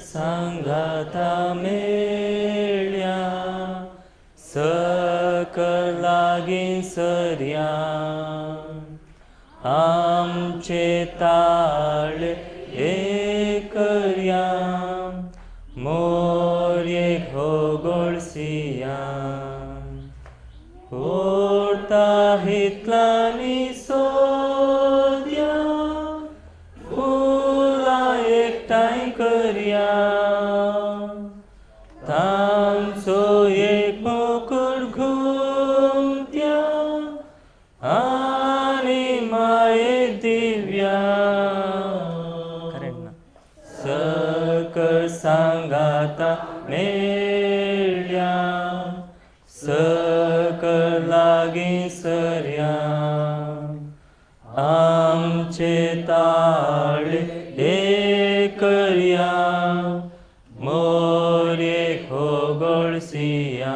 सांगाता मेळ्या सकल लागीं सरया आमचे ताळ एकर्या मोरयेक होगोळसिया ओडता हितलांनी सोदया फुलां एकठांय करया तांचो एक मुकुट घुमत्या आनी माये दिव्या सकळ सांगाता मेळ्या सकळ लागीं सरया आमचे ताळ एकर्या मोरयेक होगोळसिया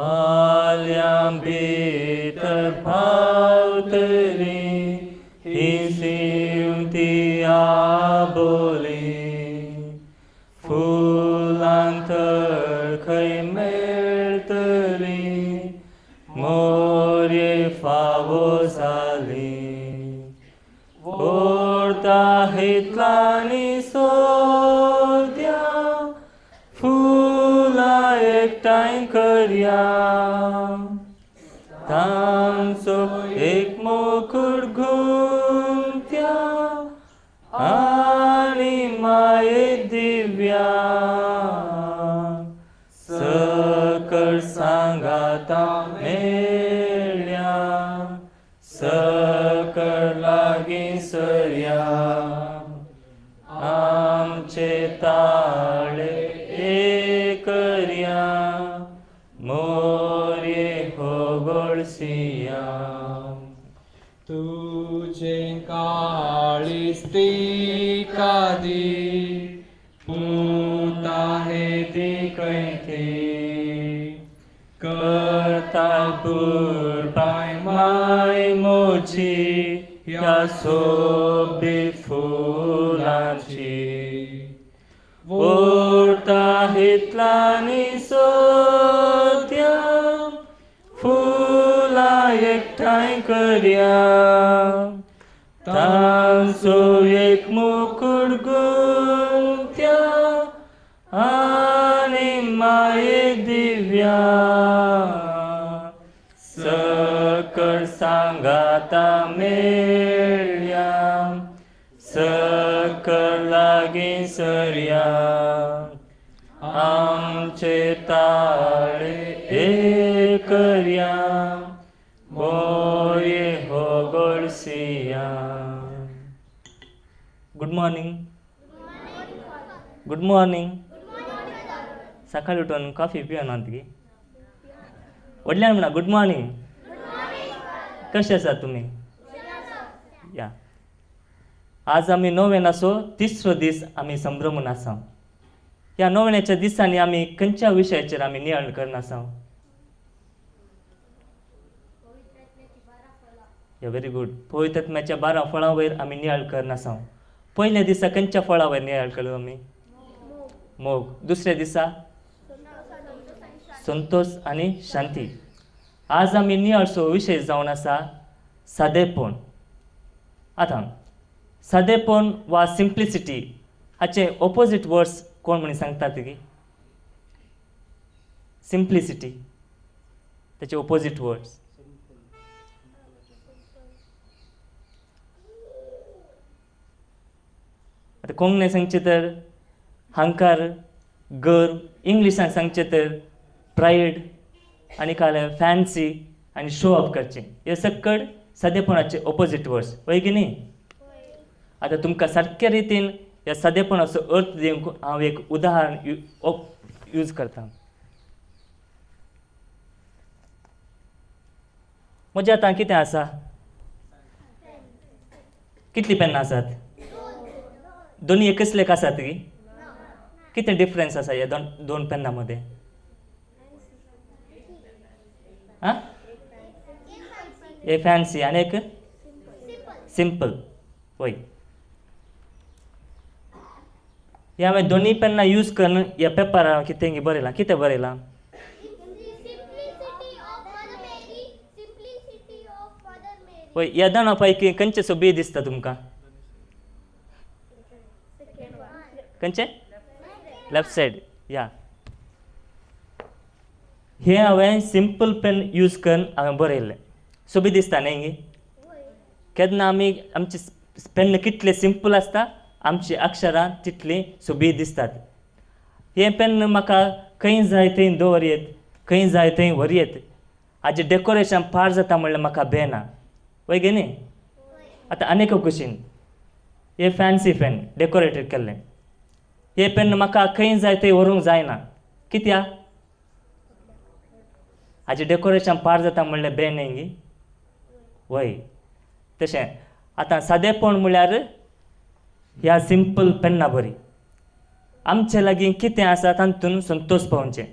आल्यां भितर पावतली ही शिंवती आबोली फुलां तर खंय मेळटली मोरये फावो जाली ओडता हितलांनी सोदया फुलां एकठांय करया तांचो एक मुकुट घुमत्या आनी माये दिव्या सकळ सांगाता मेळ्या सकळ लागीं सरया आमचे ताळ एकर्या मोरये होगोळसिया. तुझे काळीज तिका दी पुता हे ती कैथी करता पुरपाय माय मोची ह्या सोबीत फुलांची ओडता हितलांनी सोदया फुलां एकठांय करया तांचो एक मुकुट गुंत्या आनी माये दिव्या सकळ सांगाता मेळ्या सकळ लागीं सरया आमचे ताळ एकर्या मोरये होगोळसिया. Good morning. Good morning. सकाळी उठून कॉफी पिवनात गी? व्हडल्यान म्हणा गुड मॉर्निंग. कशे आसात तुमी? या आज आमी नोवेनाचो तिसरो दीस आमी संभ्रमून आसा. ह्या नोवेनाच्या दिसांनी आमी खंयच्या विशयाचेर आमी नियाळ करना आसा? या व्हेरी गुड. पवित्र आत्म्याच्या 12 फळां वयर आमी नियाळ करना आसा. पयल्या दिसा खंयच्या फळां वयर नियाळ केलो आमी? मोग. दुसऱ्या दिसा संतोष आनी शांती. आज आमी नियाळचो विशय जावन आसा सादेपण. आतां सादेपण वा सिम्प्लिसिटी हाचे ओपोजीट वर्ड्स कोण म्हण सांगतात की? सिम्प्लिसिटी ताचे ओपोजीट वर्ड्स. आतां कोंकणी सांगचें तर हंकार, गर्व, इंग्लिशान सांगचें तर प्रायड आनी काल फॅन्सी आनी शो ऑफ करचें. हे सकड सादेपणाचे ओपोजीट वर्ड्स वय की न्ही? आतां तुमकां सारक्या रितीन ह्या सादेपणाचो अर्थ दिवंक हांव एक उदाहरण यूज करता. म्हज्या आतां कितें आसा? कितलीं पेन्नां आसात? दोनी एकच लेख आसात की? कितें डिफरन्स आसा ह्या दोन पेन्नां मदें? आं, एक फॅन्सी आनी एक सिंपल. वय. हे हांवें दोनूय पेन्नां यूज करून ह्या पेपरार हांवें कितें बरयलां. कितें बरयलां? वय, ह्या दोना पैकी खंयचें सोबीत दिसता तुमकां? खंयचें? Left side. या हें हांवें सिंपल पेन यूज करून हांवें बरयल्लें. सोबीत दिसता न्ही गे? केन्ना आमी आमची पेन कितलें सिंपल आसता आमची अक्षरां तितलीं सोबीत दिसतात. हें पेन म्हाका खंय जाय थंय दवरयेत, खंय जाय थंय व्हरयेत. हाजें डेकोरेशन पाड जाता म्हणल्यार म्हाका भंय ना. वय गे न्ही? आतां आनीक एक कुशीन हें फॅन्सी पेन डेकोरेटेड केल्लें. हें पेन म्हाका खंय जाय थंय व्हरूंक जायना. कित्याक? हाजें डेकोरेशन पाड जाता म्हणल्यार भंय न्ही गे? वय, तशें आतां सादेपण म्हणल्यार ह्या सिंपल पेन्ना बरी. आमचे लागीं कितें आसा तातूंत संतोश पावचें.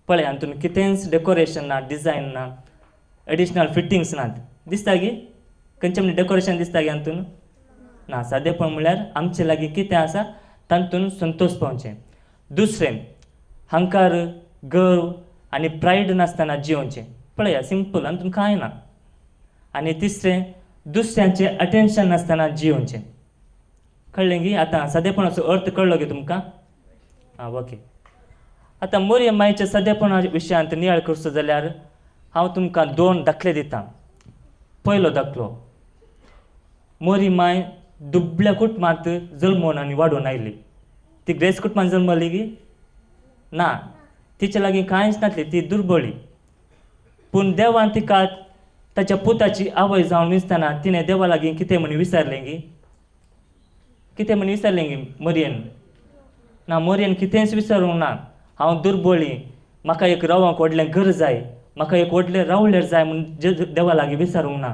पळय हातूंत कितेंच डेकोरेशन ना, डिजायन ना, एडिशनल फिटिंग्स नात. दिसता गी खंयचें म्हणजे डेकोरेशन दिसता गी हातूंत? ना. सादेपण म्हणल्यार आमचे लागीं कितें आसा तातूंत संतोश पावचें. दुसरें, हंकार, गर्व आनी प्रायड नासतना जियोवचें. पळया सिंपल, हातूंत कांय ना. आनी तिसरें, दुसऱ्यांचें अटेन्शन नासतना जियोवचें. कळ्ळें गी? आतां सादेपणाचो अर्थ कळ्ळो गी तुमकां? आं, ओके. आतां मोरये मायच्या सादेपणा विशयांत नियाळ करचो जाल्यार हांव तुमकां दोन दाखले दितां. पयलो दाखलो, मोरी माय दुबळ्या कुटुंबांत जल्मून आनी वाडून आयली. ती ग्रेस कुटुंबांत जल्मली गी? ना. तिचे लागीं कांयच नासलें, ती दुर्बळी. पूण देवान तिका ताच्या पुताची आवय जावन विसतना तिणें देवा लागीं कितें म्हण विचारलें गी? कितें म्हण विचारलें गी मोरयेन? ना, मोरयेन कितेंच विचारूंक ना. हांव दुर्बळी, म्हाका एक रावंक व्हडलें घर जाय, म्हाका एक व्हडलें रावळेर जाय म्हूण जेजू देवा लागीं विचारूंक ना.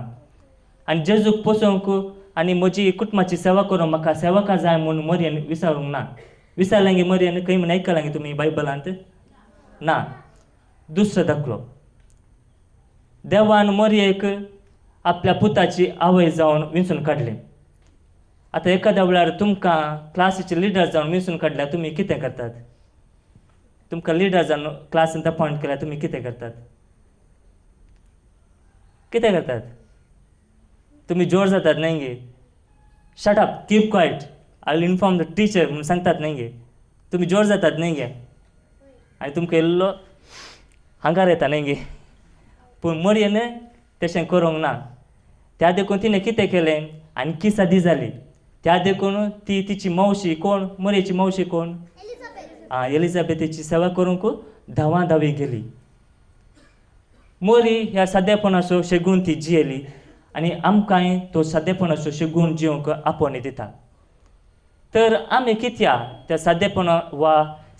आनी जेजूक पोसोवंक आनी म्हजी कुटुंबाची सेवा करूंक म्हाका सेवकां जाय म्हूण मोरयेन विचारूंक ना. विचारलें गी मोरयेन? खंय म्हण आयकलां गी तुमी बायबलांत? ना. दुसरो दाखलो, देवान मोरयेक आपल्या पुताची आवय जावन विंचून काडली. आतां एखाद्या वेळार तुमकां क्लासीचे लिडर जावन विंचून काडल्यार तुमी कितें करतात? तुमकां लिडर जावन क्लासींत अपॉयंट केल्यार तुमी कितें करतात? कितें करतात? तुमी जोर जातात न्ही गे? Shut up, keep quiet, I will inform the teacher म्हणून सांगतात न्ही गे? तुमी जोर जातात न्ही गे? आनी तुमकां इल्लो हांगार येता न्ही गे? पूण मोरयेन तशें करूंक ना. त्या देखून तिणें कितें केलें? आणखी सादी जाली. त्या देखून ती तिची मावशी कोण? मोरयेची मावशी कोण? आं, एलिझाबेथीची सेवा करूंक धांवा धांवी गेली. मोरी ह्या सादेपणाचो शेगून ती जियेली आनी आमकांय तो सादेपणाचो शेगून जिवंक आपोवणी दिता. तर आमी कित्याक त्या सादेपणा वा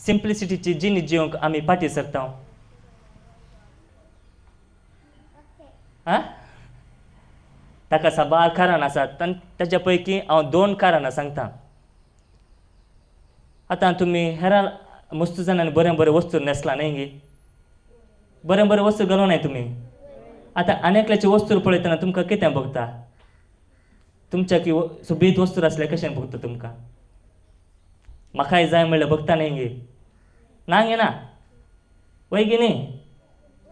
सिंप्लिसिटीची जिणी जिवंक आमी फाटीं सरता? आं, ताका साबार कारणां आसात. ताच्या पैकी हांव दोन कारणां सांगता. आतां तुमी हेरां मस्त जाणांनी बरें बरें वस्तू न्हेसलां न्ही गे? बरें बरें वस्तू घालूं नाय तुमी? आतां आनी एकल्याची वस्तू पळयतना तुमकां कितें भोगता? तुमच्या की सोबीत वस्तू आसल्यार कशें भोगता तुमकां? म्हाकाय जाय म्हणल्यार भोगता न्ही गे? ना गे ना? वय गे न्ही?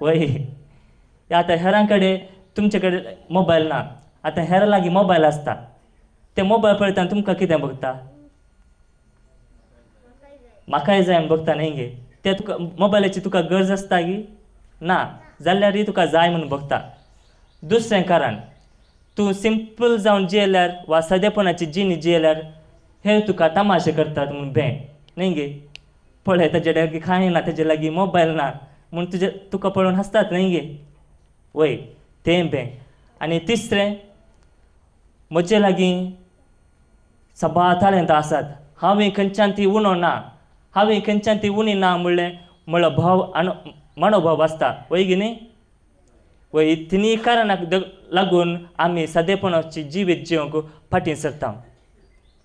वय. आतां हेरां कडेन तुमचे कडेन मोबायल ना, आतां हेरां लागीं मोबायल आसता. ते मोबायल पळयतना तुमकां कितें भोगता? म्हाकाय जाय म्हूण भोगता न्ही गे? ते तुका मोबायलाची तुका गरज आसता गी? ना, जाल्यारय तुका जाय म्हूण भोगता. दुसरें कारण, तूं सिंपल जावन जियेल्यार वा सादेपणाची जिणी जियेल्यार हे तुका तमाशे करतात म्हूण भें न्ही गे? पळय ताजे लागीं कांय ना, ताजे लागीं मोबायल ना म्हूण तुजे तुका पळोवन हांसतात न्ही गे? वय, तें भें. आनी तिसरें, म्हजे लागीं साबार तालेंतां आसात, हांवें खंयच्यान ती उणो ना, हांवें खंयच्यान ती उणी ना म्हणलें म्हणलो भाव आनी मनोभाव आसता. वय गी न्ही? वय. तिनूय कारणाक लागून आमी सादेपणाची जिवीत जिवंक फाटीं सरता.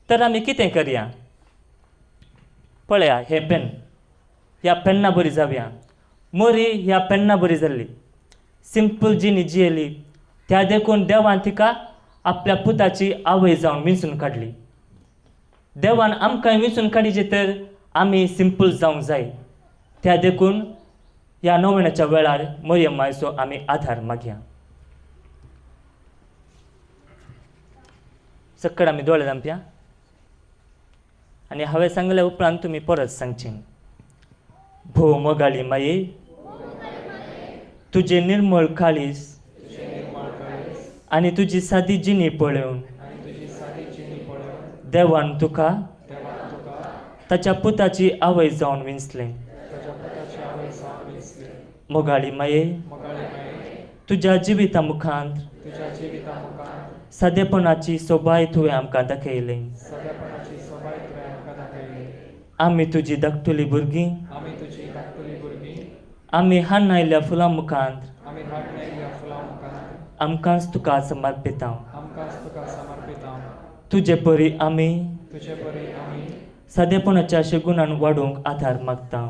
तर आमी कितें करया? पळया हें पेन, ह्या पेन्ना बरी जावया. मोरी ह्या पेन्ना बरी जाल्ली, सिंपल जिणी जियेली. त्या देखून देवान तिका आपल्या पुताची आवय जावन विंचून काडली. देवान आमकां वेंचून काडीचे तर आमी सिंपल जावंक जाय. त्या देखून ह्या नोवेनाच्या वेळार मरियम मायचो आमी आधार मागया. सक्कड आमी दोळे धांपया आनी हांवें सांगल्या उपरांत तुमी परत सांगचे. भोव मोगाळी माये, तुजें निर्मळ काळीज आनी तुजी सादी जिणी पळोवन देवान तुका ताच्या पुताची आवय जावन विंचलें. मोगाळी माये, तुज्या जिविता मुखांत सादेपणाची सोबाय तुवें आमकां दाखयली. आमी तुजी धाकटुली भुरगीं, आमी हाडून आयिल्ल्या फुलां मुखांत आमकांच तुका समर्पिता. तुजे परी आमी सादेपणाच्या शगुणान वाडोवंक आधार मागता.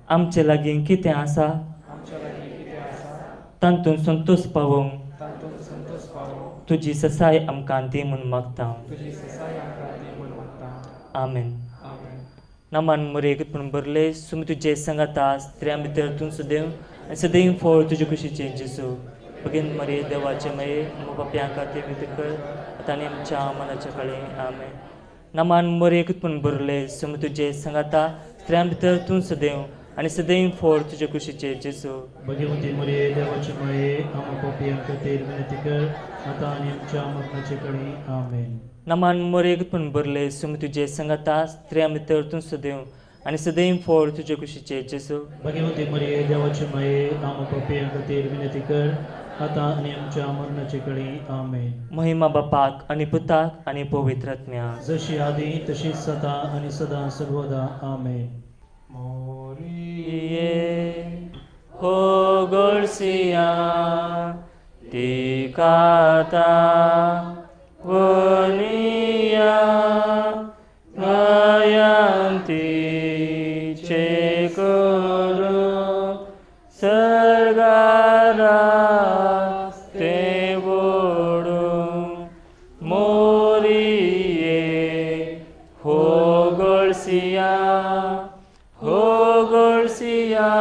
आमचे लागीं कितें आसा तातूंत संतोष पावोवंक तुजी ससाय आमकां दी म्हूण मागता. आमेन. नामान मरेक पूण बरले सुमी तुजे सांगाता स्त्रियां भितर तूं सदैव आनी सदैव फळ तुजे कुशीचें जेजू. बगीन मरे देवाचे मये पापयां खातीर विनंती कर आतां आनी आमच्या मनाच्या कळे. आमेन. नामान मरेक पूण बरले सुमी तुजे सांगाता स्त्रियां भितर तूं सदैव आनी सदैव फळ तुजे कुशीचें जेजू. भगवती मरिये देवाचे माये आमकां पापयां खातीर विनंती कर आतां आनी आमच्या मरणाचे कळे. आमेन. नामान मरेक पूण बरले सुमी तुजे सांगाता स्त्रियां भितर तूं सदैव आनी सदैव फळ तुजे कुशीचें जेजू. भगवती मरिये देवाचे माये आमकां पापयां खातीर विनंती कर आतां आनी आमच्या मरणाचे कळे. आमेन. महिमा बापाक आनी पुताक आनी पवित्र आत्म्याक, जशी आदी तशीच सदा आनी सदां सर्वदा. आमेन. मोरिये हो गोळसिया तिकाता वनिया गायंतीचे करू सर्गारा ते वोडू. मोरिये हो गोळसिया हो गोळसिया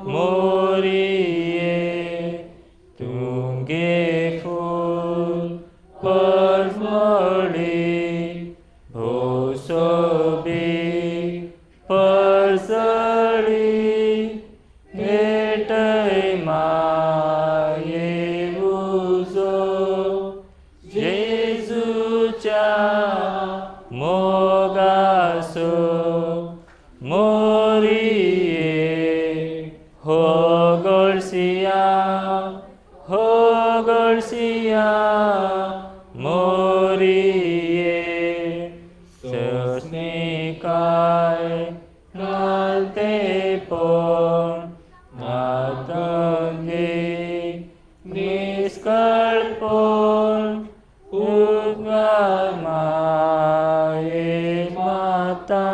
मोरिये तुगे फूल परमळी भोसोबी परसळी भेटय माये उजो जेजूच्या मोगासो. मोरिये हो गोळसिया हो गोळसिया मोरिये सस्निकाय घालते पण आतंगे निष्कळपण उद्गार माये माता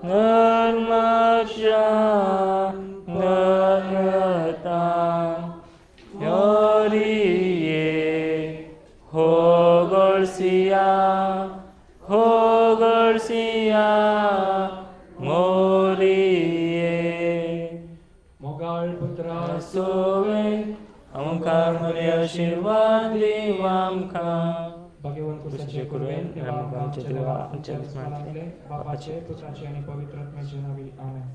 नर्मशा नर्मता. मोरिये हो गोळसिया हो गोळसिया मोरिये. मोगाळ पुत्रा सोवे आमकां मरे आशिर्वाद दिव आमकां. भगवंत कुसाचे कुरवेन आमच्या देवा आमच्या स्मरणांतले बापाचे पुत्राचे आनी पवित्र आत्म्याचे नांवी. आमेन.